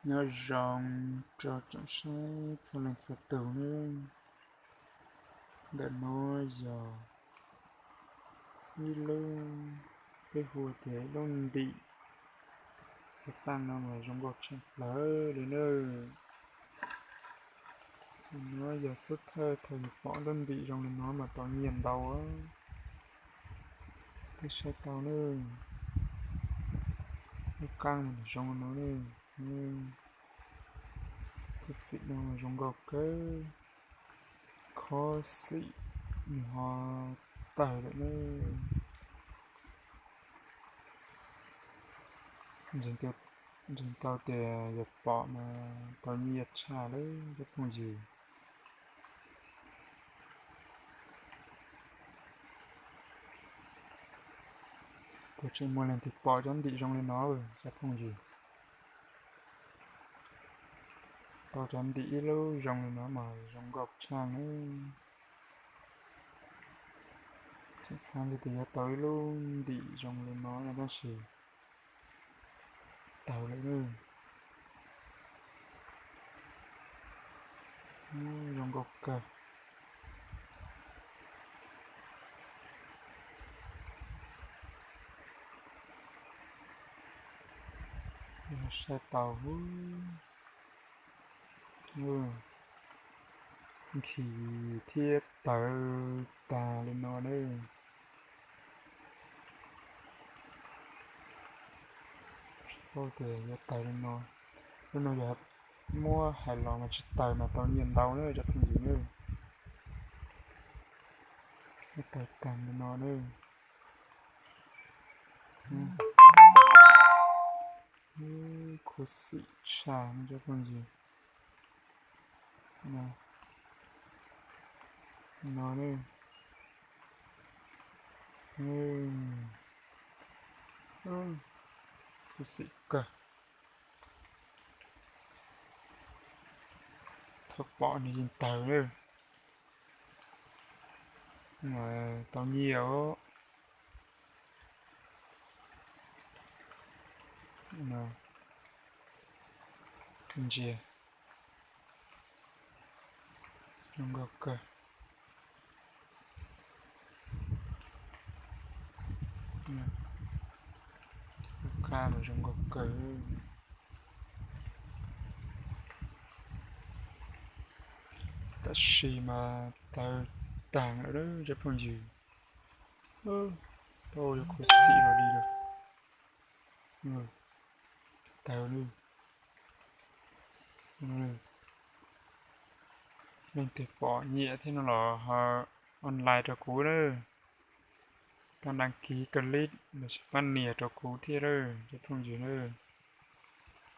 Nyob zoo rau tsoom saib txhua leej txhua tus nawb. Ntawm no yog ib lub peb hu tias ib lub ntim. Cov paaj no mas zoo nkauj tshaj plaws li nawb. No yog xub thawj thaum yus pom lub ntim zoo li no mas tau nyiaj ntau. Peb saib tau nawb. Lub qaab mas zoo no nawb. Tus txim no zoo nkauj kawg. Khuv xim nws ho tawg lawm nawb. Ntseeg tau tias yog pom mas tau nyiaj tshaj lawm cov phooj ywg. Puas tseem muaj leej twg pom cov ntim zoo li no cov phooj ywg? Tau cov ntim ib lub zoo li no mas zoo nkauj tshaj nawb. Tseem xav tias yuav tau ib lub ntim zoo li no no tab sis tawg lawm nawb. Zoo nkauj kawg. Saib tau nkhis thiab tawg tag li no nawb. Tsis paub tias yuav tawg li no. Lub no yog muab hais los mas tsis tawg mas tau nyiaj ntau nawb cov phooj ywg nawb. Muab tawg tag li no nawb. Khuv xim tshaj cov phooj ywg. No, khuv xim kawg. Thaum pom nws yeej tawg lawm. Tau nyiaj os. Tus ntsia zoo nkauj kawg. Lub qab mas zoo nkauj kawg. Tab sis mas tawg tag lawm cov phooj ywg. Tau yog khuv xim los li lawm. Tawg lawm. Leej twg pom nyiam thiab no los ho online rau kuv na. Pab đăng ký kênh los sis pab nias rau kuv thiab na cov phooj ywg na.